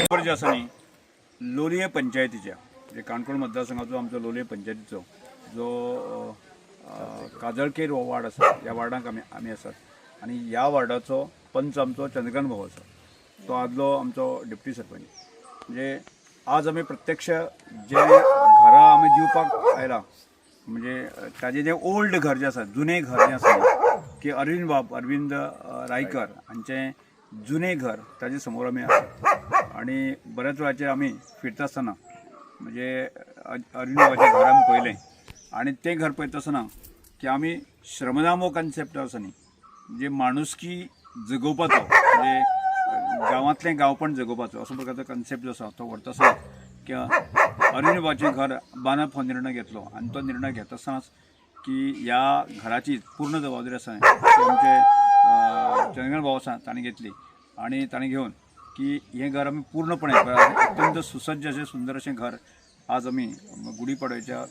खबर जे आसा न्ही, लोलयें पंचायतीच्या, म्हणजे काणकोण मतदारसंघाचो आमचो लोलयें पंचायतीचो जो काजळकेर हो वार्ड आसा, ह्या वार्डांक आमी आमी आसात आनी ह्या वार्डाचो पंच आमचो चंद्रकांत भाऊ आसा, तो आदलो आमचो डेप्टी सरपंच. म्हणजे आज आमी प्रत्यक्ष जे घरां आमी दिवपाक आयला, म्हणजे ताजें जें ओल्ड घर जें आसा, जुनें घर जें आसा की अरविंद बाब अरविंद रायकर हांचें जुनें घर, ताजे समोर आमी आसा. आनी बऱ्याच वेळाचेर आमी फिरता आसतना म्हणजे अरविंद बाबाचें घर आमी पळयलें आनी तें घर पळयता आसतना की आमी श्रमदान हो कन्सेप्ट आसा न्ही, म्हणजे माणुसकी जगोवपाचो, म्हणजे गांवांतलें गांवपण जगोवपाचो असो प्रकारचो कन्सेप्ट जो आसा तो व्हरता आसतना की अरविंद बाबाचें घर बांदप हो निर्णय घेतलो. आनी तो निर्णय घेता आसतनाच की ह्या घराची पूर्ण जबाबदारी आसा ती आमचे चंद्रकांत भाऊ आसा तांणी घेतली आनी तांणी घेवन की हें घर आमी पूर्णपणे अत्यंत सुसज्ज अशें सुंदर अशें घर आज आमी गुढीपाडव्याच्या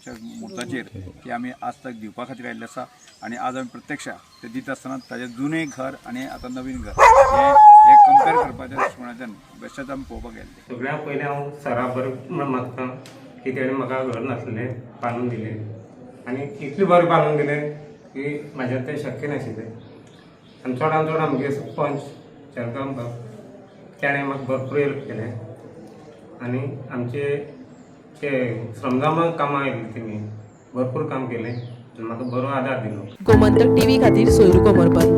च्या मुहूर्ताचेर की आमी आज ताका दिवपा खातीर आयिल्ले आसा. आनी आज आमी प्रत्यक्ष ते दिता आसतना ताजें जुनें घर आनी आतां नवीन घर हें कंपेर करपाच्या दृश्टीकोनांतल्यान बेश्टेच आमी पळोवपाक गेल्ले. सगळ्या पयलीं हांव सरा बरें म्हण मागता की तेणें म्हाका घर नासलें बांदून दिलें आनी इतलें बरें बांदून दिलें की म्हाज्यान तें शक्य नाशिल्लें. आनी चडान चड आमगे पंच चंद्रकांत बाब तेणें म्हाका भरपूर हेल्प केलें आनी आमचे ते श्रमदामा कामां आयिल्ली तेमी भरपूर काम केलें आनी म्हाका बरो आदार दिलो. गोमंतक टीव्ही खातीर सोयरू कोमरपंत.